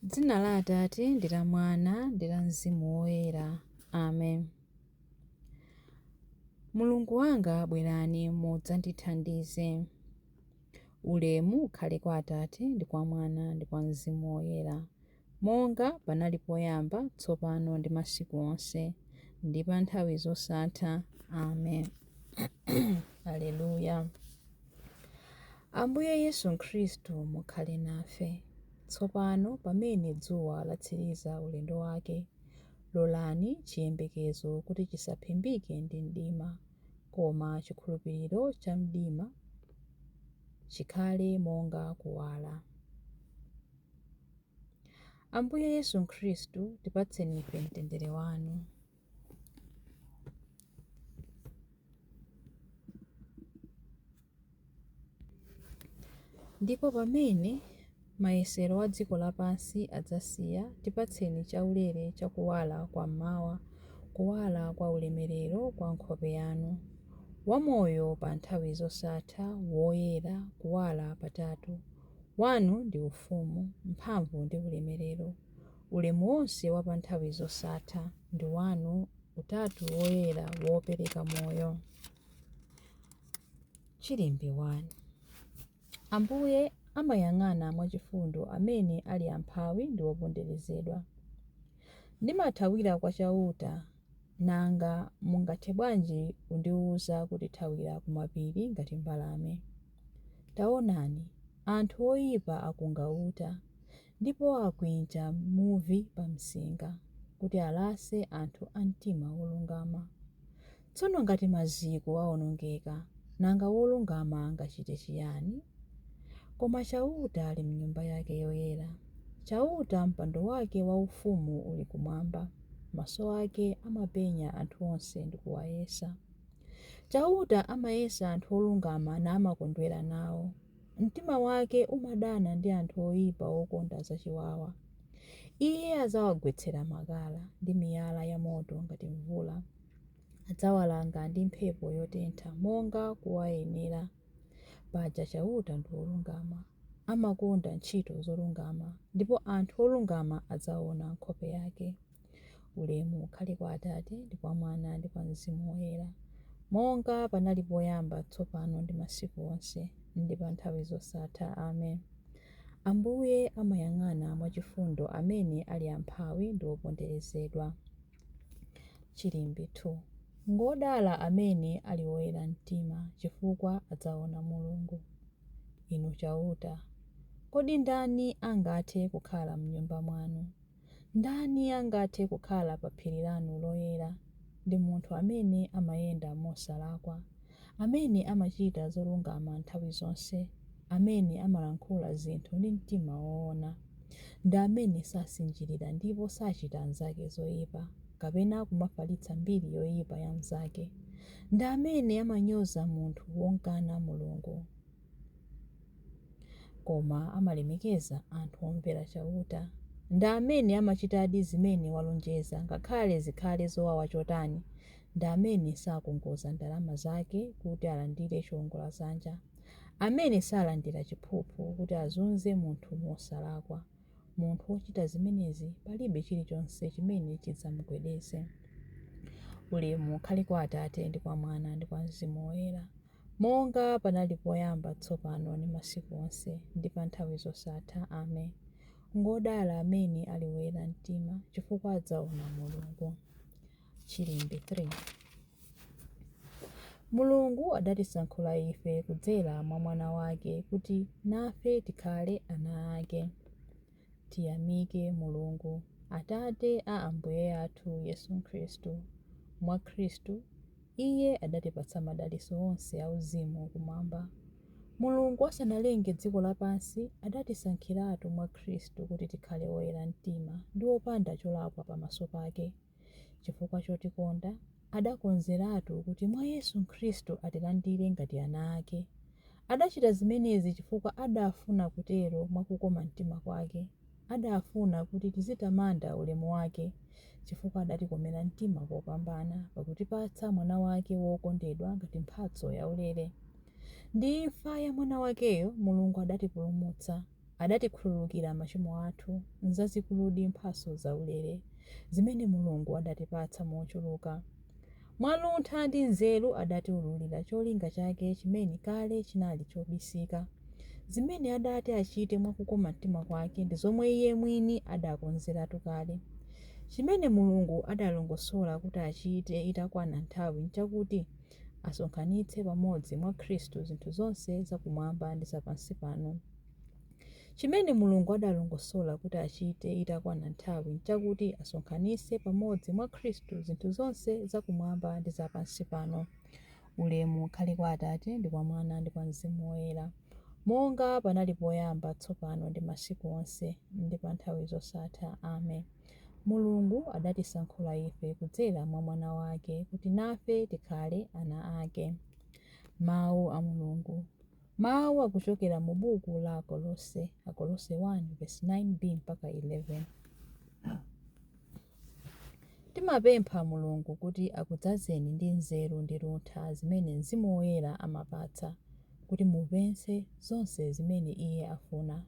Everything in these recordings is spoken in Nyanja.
Dzina la Atate ndi la Mwana ndi la Mzimu Woyera. Amen. Mulungu wanga, bwerani mudzandithandize. Ulemu ukhale kwa Atate ndi kwa Mwana ndi kwa Mzimu Woyera, monga panali poyamba, tsopano ndi masiku onse, ndi pa nthawi zosatha. Amen. Aleluya. Ambuye Yesu Khristu, mukhale nafe. Tsopano pamene dzuwa latsiriza ulendo wake, lolani chiyembekezo kuti chisaphimbike ndi mdima, koma chikhulupiriro cha mdima chikhale monga kuwala. Ambuye Yesu Khristu, tipatseni ife mtendere wanu. Ndipo pamene mayesero a dziko lapansi adzasiya, tipatseni chaulere cha kuwala kwa m'mawa, kuwala kwa ulemerero kwa nkhope yanu. Wamoyo pa nthawi zosatha, woyera, kuwala patatu, wanu ndi ufumu, mphamvu ndi ulemerero. Ulemu wonse wa pa nthawi zosatha ndi wanu, Utatu Woyera wopereka moyo. Chilimbi 1. Ambuye amayang'ana mwachifundo amene ali amphawi ndi oponderezedwa. Ndimathawira kwa Chauta, nanga mungathe bwanji kundiwuza kuti thawira ku mapiri ngati mbalame? Taonani, anthu oipa akunga uta, ndipo akwinja muvi pa msinga, kuti alase anthu a mtima wolungama. Tsono ngati maziko aonongeka, nanga wolungama angachite chiyani? Koma Chauta ali m'Nyumba yake yoyera. Chauta mpando wake waufumu uli kumwamba, maso ake amapenya anthu onse ndi kuwayesa. Chauta amayesa anthu olungama namakondwera nawo. Mtima wake umadana ndi anthu oipa okonda zachiwawa. Iye adzawagwetsera makala ndi miyala yamoto ngati mvula. Adzawalanga ndi mphepo yotentha monga kuwayenera. Paja Chauta ndi wolungama, amakonda ntchito zolungama, ndipo anthu olungama adzaona nkhope yake. Ulemu ukhale kwa Atate, ndi kwa Mwana, ndi kwa Mzimu Woyera, monga panali poyamba, tsopano, ndi masiku onse, ndi pa nthawi zosatha. Amen. Ambuye amayang'ana mwachifundo amene ali amphawi ndi oponderezedwa. Chilimbi 2. Ngodala amene ali oyera mtima, chifukwa adzaona Mulungu. Inu Chauta, kodi ndani angathe kukhala m'nyumba mwanu? Ndani angathe kukhala pa phiri lanu loyera? Ndi munthu amene amayenda mosalakwa, amene amachita zolungama nthawi zonse, amene amalankhula zinthu ndi mtima woona. Ndi amene sasinjirira ndipo sachita anzake zoipa, kapena kumafalitsa mbiri yoipa ya mnzake. Ndi amene amanyoza munthu womkana Mulungu, koma amalemekeza anthu omvera Chauta. Ndi amene amachitadi zimene walonjeza, ngakhale zikhale zowawa chotani. Ndi amene sakongoza ndalama zake kuti alandire chiwongoladzanja, amene salandira chiphuphu kuti azunze munthu mosalakwa. Munthu wochita zimenezi palibe chilichonse chimene chidzamugwedeze. Ulemu ukhale kwa Atate ndi kwa Mwana ndi kwa Mzimu Woyera, monga panali poyamba, tsopano, ndi masiku onse, ndi pa nthawi zosatha. Amen. Ngodala amene ali woyera mtima, chifukwa adzaona Mulungu. Chilimbi 3. Mulungu adatisankhula ife kudzera mwa Mwana wake kuti nafe tikhale ana ake. Tiyamike Mulungu, Atate a Ambuye athu Yesu Khristu. Mwa Khristu, Iye adatipatsa madalitso onse auzimu kumwamba. Mulungu asanalenge dziko lapansi, adatisankhiratu mwa Khristu kuti tikhale oyera mtima ndi opanda cholakwa pamaso pake. Chifukwa chotikonda, adakonzeratu kuti mwa Yesu Khristu atilandire ngati ana ake. Adachita zimenezi chifukwa adafuna kutero mwa kukoma mtima kwake. Adafuna kuti tizitamanda ulemu wake, chifukwa adatikomera mtima kopambana, pakutipatsa Mwana wake wokondedwa ngati mphatso yaulere. Ndi imfa ya Mwana wakeyo, Mulungu adatipulumutsa. Adatikhululukira machimo athu. Nzazikuludi mphatso zaulere zimene Mulungu adatipatsa mochuluka. Mwa luntha ndi nzeru adatiwululira cholinga chake chimene kale chinali chobisika. Zimene adati achite mwa kukoma mtima kwake ndi zomwe Iye mwini adakonzeratu kale. Chimene Mulungu adalongosola kuti achite itakwana nthawi nchakuti asonkhanitse pamodzi mwa Khristu zinthu zonse zakumwamba ndi za pansi pano. Chimene Mulungu adalongosola kuti achite itakwana nthawi nchakuti asonkhanitse pamodzi mwa Khristu zinthu zonse zakumwamba ndi za pansi pano. Ulemu ukhale kwa Atate, ndi kwa Mwana, ndi kwa Mzimu Woyera, monga panali poyamba, tsopano, ndi masiku onse, ndi pa nthawi zosatha. Amen. Mulungu adatisankhula ife kudzera mwa Mwana wake, kuti nafe tikhale ana ake. Mawu a Mulungu. Mawu akuchokera mu buku la Akolose, Akolose 1 vesi 9b mpaka 11. Timapempha Mulungu kuti akudzazeni ndi nzeru ndi luntha zimene Mzimu Woyera amapatsa, kuti mumvetse zonse zimene Iye afuna.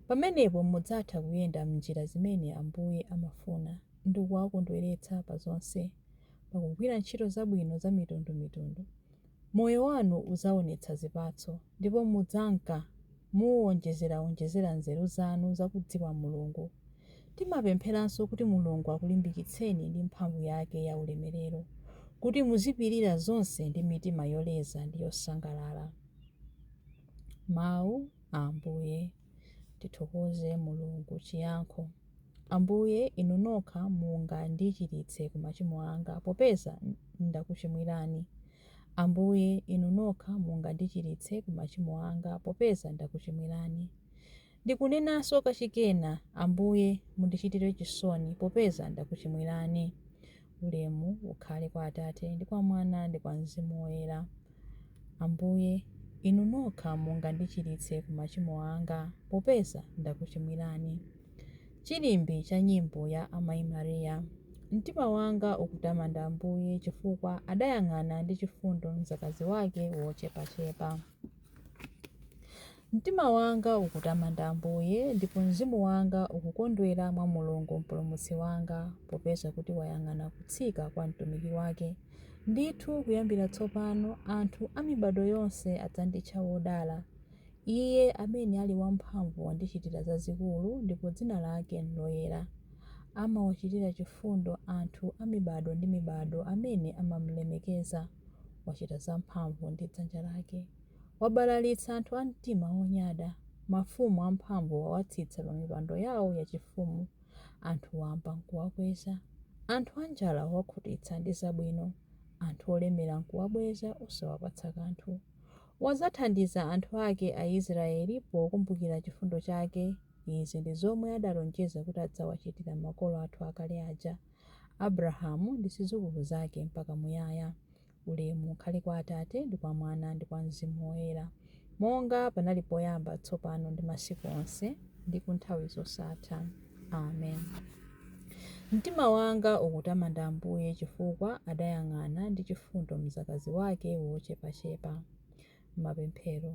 Pamenepo mudzatha kuyenda m'njira zimene Ambuye amafuna ndi kuwakondweretsa pa zonse, pakugwira ntchito zabwino zamitundumitundu. Moyo wanu udzaonetsa zipatso, ndipo mudzanka muwonjezerawonjezera nzeru zanu za kudziwa Mulungu. Timapempheranso kuti Mulungu akulimbikitseni ndi mphamvu yake ya ulemerero, kuti muzipirira zonse ndi mitima yoleza ndi yosangalala. Mawu a Ambuye. Tithokoze Mulungu. Chiyankho. Ambuye, Inu nokha mungandichiritse ku machimo anga, popeza ndakuchimwirani. Ambuye, Inu nokha mungandichiritse ku machimo anga, popeza ndakuchimwirani. Ndikunenanso kachikena, Ambuye, mundichitire chisoni, popeza ndakuchimwirani. Ulemu ukhale kwa Atate, ndi kwa Mwana, ndi kwa Mzimu Woyera. Ambuye, Inu nokha mungandichiritse ku machimo anga, popeza ndakuchimwirani. Chilimbi cha nyimbo ya Amayi Maria. Mtima wanga ukutamanda Ambuye chifukwa adayang'ana ndi chifundo mdzakazi wake wochepachepa. Mtima wanga ukutamanda Ambuye, ndipo mzimu wanga ukukondwera mwa Mulungu Mpulumutsi wanga, popeza kuti wayang'ana kutsika kwa mtumiki wake. Ndithu kuyambira tsopano anthu a mibadwo yonse adzanditcha wodala. Iye amene ali wamphamvu wandichitira zazikulu, ndipo dzina lake nloyera. Amawachitira chifundo anthu a mibadwo ndi mibadwo amene amamlemekeza. Wachita zamphamvu ndi dzanja lake. Wabalalitsa anthu a mtima wonyada. Mafumu amphamvu wawatsitsa pa mipando yawo yachifumu. Anthu wamba nkuwakweza. Anthu anjala wawakhutitsa ndi zabwino. Anthu olemera nkuwabweza osawapatsa kanthu. Wadzathandiza anthu ake Aisraeli pokumbukira chifundo chake. Izi ndi zomwe adalonjeza kuti adzawachitira makolo athu akale aja, Abrahamu ndi zidzukulu zake mpaka muyaya. Ulemu ukhale kwa Atate, ndi kwa Mwana, ndi kwa Mzimu Woyera, monga panali poyamba, tsopano, ndi masiku onse, ndi ku nthawi zosatha. Amen. Mtima wanga ukutamanda Ambuye chifukwa adayang'ana ndi chifundo mdzakazi wake wochepachepa. Mapemphero.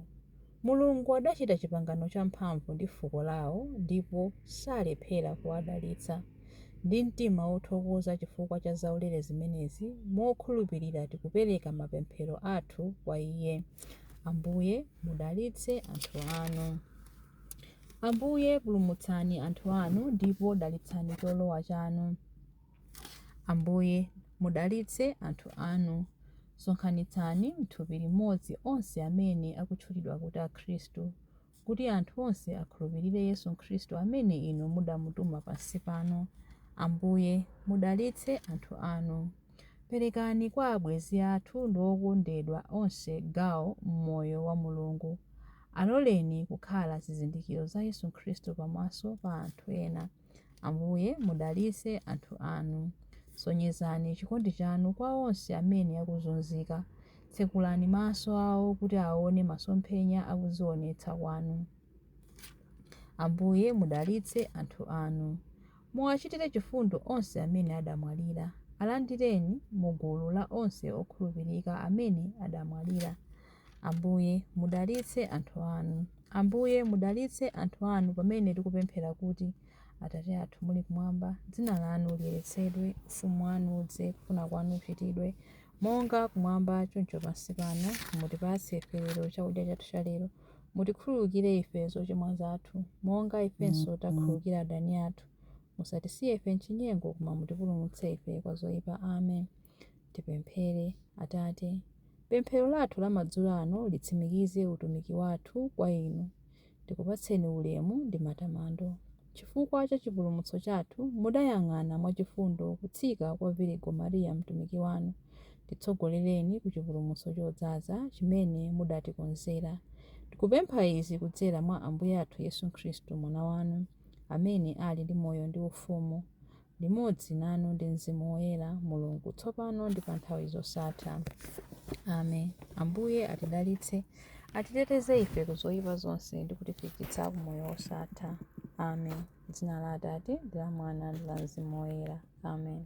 Mulungu adachita chipangano champhamvu ndi fuko lao, ndipo salephera kuwadalitsa. Ndi mtima wothokoza chifukwa cha zaulere zimenezi, mokhulupirira tikupereka mapemphero athu kwa Iye. Ambuye, mudalitse anthu anu. Ambuye, pulumutsani anthu anu ndipo dalitsani cholowa chanu. Ambuye, mudalitse anthu anu. Sonkhanitsani m'thupi limodzi onse amene akutchulidwa kuti Akhristu, kuti anthu onse akhulupirire Yesu Khristu amene Inu mudamutuma pansi pano. Ambuye, mudalitse anthu anu. Perekani kwa abwenzi athu ndi okondedwa onse gawo m'moyo wa Mulungu. Aloleni kukhala zizindikiro za Yesu Khristu pamaso pa anthu ena. Ambuye, mudalitse anthu anu. Sonyezani chikondi chanu kwa onse amene akuzunzika. Tsekulani maso awo kuti aone masomphenya a kudzionetsa kwanu. Ambuye, mudalitse anthu anu. Muwachitire chifundo onse amene adamwalira. Alandireni mu gulu la onse okhulupirika amene adamwalira. Ambuye, mudalitse anthu anu. Ambuye mudalitse anthu anu pamene tikupemphera kuti, Atate athu muli kumwamba, dzina lanu liyeretsedwe, ufumu wanu udze, kufuna kwanu kuchitidwe, monga kumwamba choncho pansi pano. Mutipatse ife lero chakudya chathu cha lero. Mutikhululukire ife zochimwa zathu, monga ifenso takhululukira adani athu. Musatisiye ife m'chinyengo, koma mutipulumutse ife kwa zoyipa. Amen. Tipemphere. Atate, pemphero lathu la madzulo ano litsimikize utumiki wathu kwa Inu. Tikupatseni ulemu ndi matamando. Chifukwa cha chipulumutso chathu, mudayang'ana mwachifundo kutsika kwa Virigo Mariya mtumiki wanu. Titsogolereni ku chipulumutso chodzaza chimene mudatikonzera. Tikupempha izi kudzera mwa Ambuye athu Yesu Khristu, Mwana wanu, amene ali ndi moyo ndi ufumu, limodzi nanu ndi Mzimu Woyera, Mulungu, tsopano ndi pa nthawi zosatha. Amen. Ambuye atidalitse, atiteteze ife ku zoyipa zonse ndi kutifikitsa ku moyo wosatha. Amen. Dzina la Atate ndi la Mwana ndi la Mzimu Woyera. Amen.